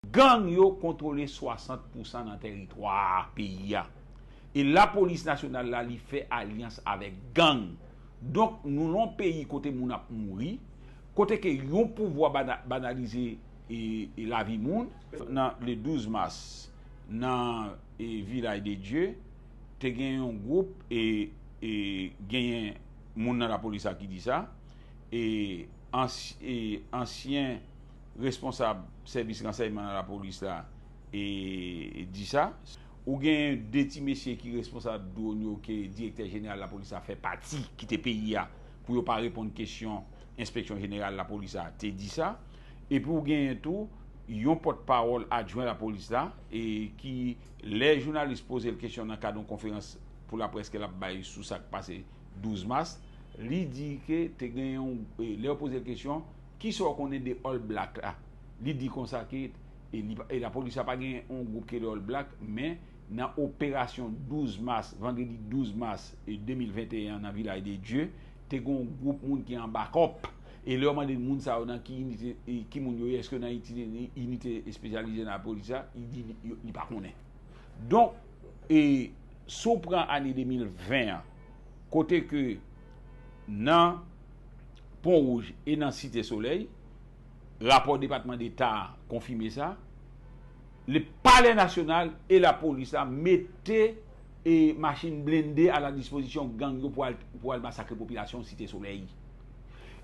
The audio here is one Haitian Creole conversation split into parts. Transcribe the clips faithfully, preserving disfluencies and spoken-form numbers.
Gang yo kontwole swasant pousan nan tèritwa peyi a. E lapolis nasyonal la, li fè alyans avèk gang. Donk, nou nan yon peyi kote moun ap mouri, kote ke yon pouvwa bana- banalize e, e lavi moun. Nan le douz mas, nan e, Vilaj de Dye, te gen yon gwoup e, e genyen moun nan lapolis la ki di sa. E, ans- e ansyen responsab sèvis ransèyman nan lapolis la e di sa. Ou gen de ti mesye ki responsab dwòn yo ke direktè jeneral lapolis la fè pati, kite peyi a pou yo pa reponn kesyon enspeksyon jeneral lapolis la te di sa. Epi ou genyen tou yon pòtpawòl adjwen lapolis la e ki, lè jounalis poze l kesyon nan kad yon konferans pou laprès ke l ap bay sou sa k pase douz mas, li di ke te gen yon, e, lè yo poze l kesyon, kisa w konnen de All Black la? Li di konsa ke e, li, e lapolis la pa gen yon gwoup ki rele All Black, men nan operasyon douz mas, vandredi douz mas e, de mil venteyen an nan Vilaj de Dye, te gen yon gwoup moun ki anba kòp. E lè yo mande moun sa yo nan ki inite, e, ki moun yo ye, èske yo nan inite, inite espesyalize nan lapolis la, li di li, yo- li pa konnen. Donk, e, si w pran ane de mil ven an, kote ke nan Pon Wouj e nan Site Solèy, rapò Depatman Deta a konfime sa, le Palè Nasyonal e lapolis la mete e machin blende a la dispozisyon gang yo pou al, pou al masakre popilasyon Site Solèy.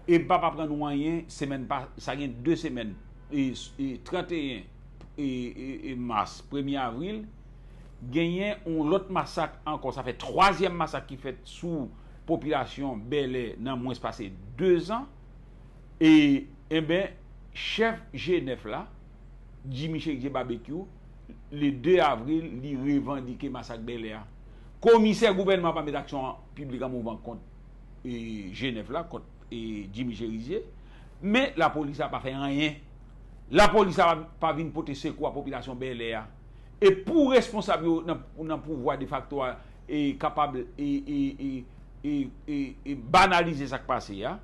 E m p ap aprann ou anyen, semèn pa, sa gen de semèn, e, e tranteyen e, e, e mas, premye avril, genyen yon lòt masak ankò. Sa fè twazyèm masak ki fèt sou popilasyon Bèlè nan mwens pase dezan. E, enben, chèf G nèf la, Jimmy Chérizier Barbecue, le de avril, li revandike masak Bèlè a. Komisè gouvènman pa met aksyon piblik an mouvman kont e, G nèf la, kont e, Jimmy Chérizier, men lapolis la pa fè anyen. Lapolis la pa, pa vin pote sekou a popilasyon Bèlè a. E pou responsab yo nan, nan pouvwa defakto a e, kapab e, e, e, e, e, e banalize sa k pase a,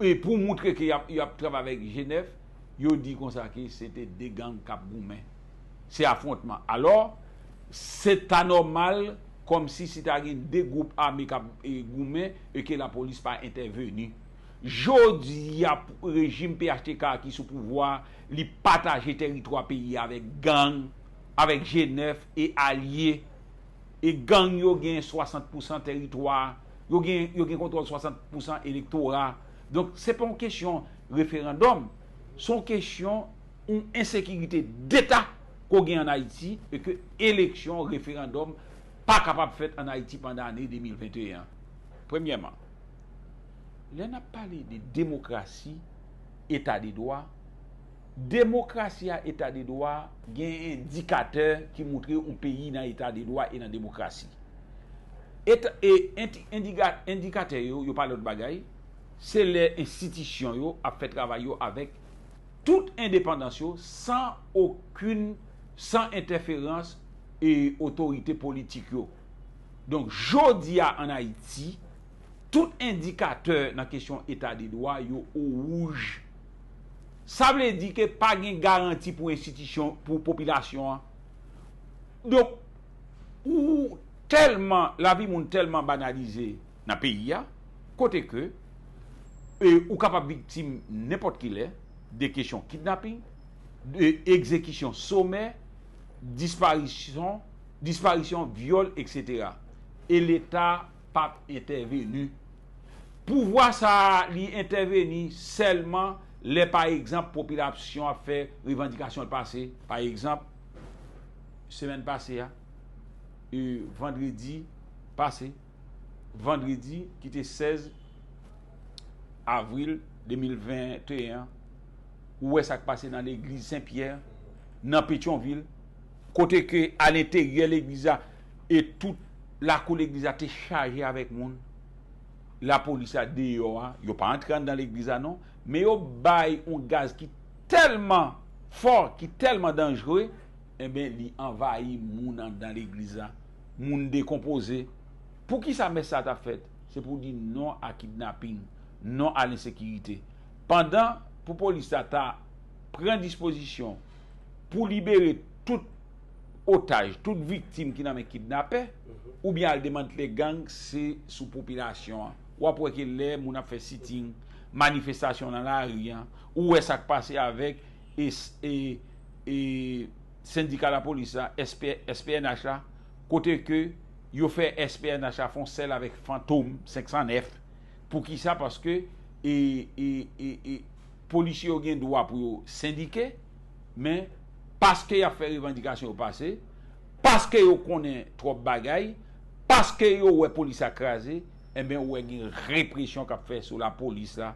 e pou moutre ke y ap, y ap travay avèk G nèf, yo di konsa ke se te de gang k ap goumen. Se afwontman. Alò, se ta nòmal kòmsi si ta gen de gwoup ame k ap e, goumen e ke lapolis pa entèveni. Jodi a, rejim P H T K a ki sou pouvwa a, li pataje tèritwa peyi a avèk gang, avèk G nèf e alye. E gang yo gen swasant pousan tèritwa a, yo gen, yo gen kontwòl swasant pousan elektora a. Donk, se pa yon kesyon referandòm, se yon kesyon yon ensekirite deta ke w gen ann Ayiti e ke eleksyon, referandòm pa kapab fèt ann Ayiti pandan ane de mil venteyen an. Premyèman, lè n ap pale de demokrasi, eta de dwa, demokrasi a, eta de dwa, gen endikatè ki moutre yon peyi nan eta de dwa e nan demokrasi. Eta, e enti- endika- endikatè yo, yo pa lòt bagay, se lè enstitisyon yo ap fè travay yo avèk tout endepandans yo, san okenn, san entèferans e otorite politik yo. Donk, jodi a ann Ayiti, tout endikatè nan kesyon eta de dwa yo o wouj. Sa vle di ke pa gen garanti pou enstitisyon, pou popilasyon an. Donk, ou tèlman, lavi moun tèlman banalize nan peyi a, kote ke e, ou kapab viktim nenpòt ki lè de kesyon kidnaping, de egzekisyon somè, disparisyon, disparisyon, vyòl, etsetera. E Leta p ap entèveni. Pouvwa sa a, li entèveni sèlman lè, pa egzanp, popilasyon ap fè revandikasyon l pase. Pa egzanp, semèn pase a, e, vandredi pase, vandredi ki te sèz avril de mil venteyen an, ou wè sa k pase nan legliz Sen Pyè, nan Petyonvil, kote ke alenteryè legliz la e tout lakou legliz la te chaje avèk moun. Lapolis la deyò a, yo pa antre anndan legliz la non, men yo bay yon gaz ki tèlman fò, ki tèlman danjre, enben, li anvayi moun anndan legliz la. Moun dekonpoze. Poukisa mès sa t ap fèt? Se pou di non a kidnaping, non a lensekirite. Pandan pou polis la ta pran dispozisyon pou libere tout otaj, tout viktim ki nan men kidnapè, oubyen al demantle gang, se sou popilasyon an. W ap wè ke lè moun ap fè siting, manifestasyon nan lari an, ou wè sa k pase avèk e, e, e, sendika lapolis la, S P, S P N H la, kote ke yo fè S P N H la fè yon sèl avèk Fantom senk san nèf. Poukisa? Paske e, e, e, e, polisye yo gen dwa pou yo sendike, men paske y ap fè revandikasyon yo pase, paske yo konnen twòp bagay, paske yo wè polis la kraze, enben ou wè gen represyon k ap fè sou lapolis la,